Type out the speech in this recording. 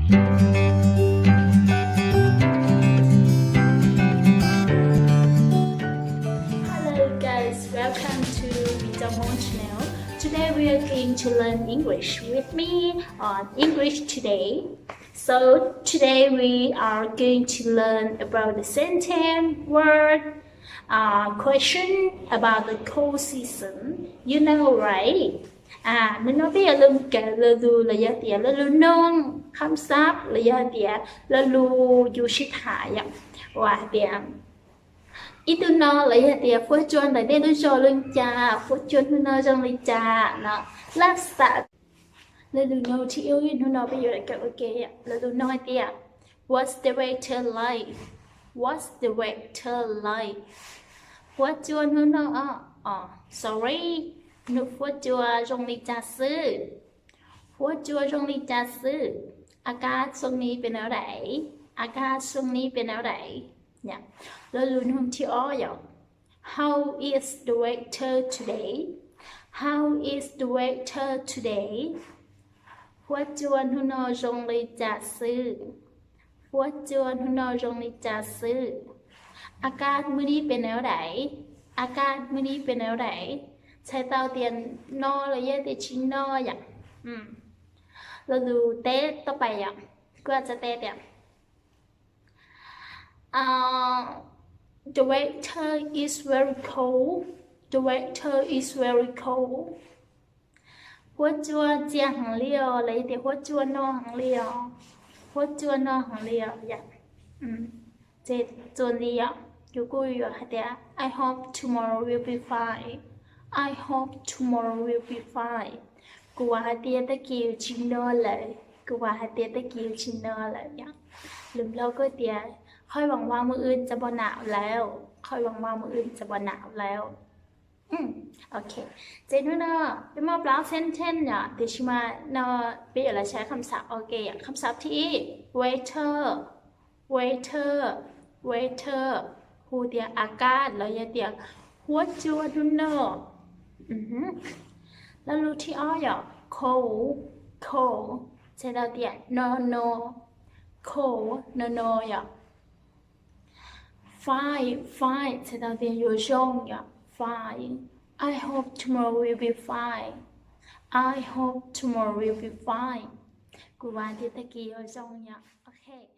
Hello guys, welcome to Vita Hmong channel. Today we are going to learn English with me on English today. So today we are going to learn about the sentence, word, uh, question about the cold season. You know, right? Hnub no peb yuav los kawm lo lus los yog tias lo lus noog, kham xab los yog tias lo lus yus sib tham yom, uas hais tias ib tug no los yog tias fuab cua ntawm nej lub zos zoo li cas, fuab cua hnub no zoo li cas no. Laj xam, lo lus noog thib ib hnub no peb yuav los kawm ua ke, lo lus noog hais tias, what's the weather like? What's the weather like? Fuab cua hnub no, sorry, nws fuab cua zoo li cas xwb? Fuab cua zoo li cas xwb? A kab xoo ni pem nav daim, a kab xoo ni pem nav daim. Lo lus noog thib ob yom, how is the weather today? How is the weather today? Fuab cua hnub no zoo li cas xwb? Fuab cua hnub no zoo li cas xwb? A kab mub nib pem nav daim, a kab mub nib pem nav daim. Txhais tau tias no los yog tias tsis no yom. Lo lus teb tau pais yom, kuv txhais tau tias, the weather is very cold. The weather is very cold. Fuab cua ntxiag heev li os, los yog tias fuab cua no heev li os. Fuab cua no heev li os yom. Ces txuas ntxiv yom, yus kuj yuav hais tias, I hope tomorrow will be fine. I hope tomorrow will be fine. Kuv vam hais tias tag kis yuav tsis no lawm. Kuv vam hais tias tag kis yuav tsis no lawm yom. Lus Nplog kuj tias, khỏi vọng qua một ưn cho bom não lawm. Khỏi vọng qua một ưn cho bom não lawm. Ok, ces hnub no peb muaj plaub sentence yom, tiam sis mas no peb yuav los saib kham xab ua ke yom. Kham xab thib ib, weather, weather, weather, hu tias a kab los yog tias fuab cua hnub no. Lo lus thib ob yom, cold, cold, txhais tau tias no no, cold no no yom. Fine, fine, txhais tau tias yuav zoo yom. Fine. I hope tomorrow will be fine. I hope tomorrow will be fine. Kuv vam tias tag kis yuav zoo yom. Ok.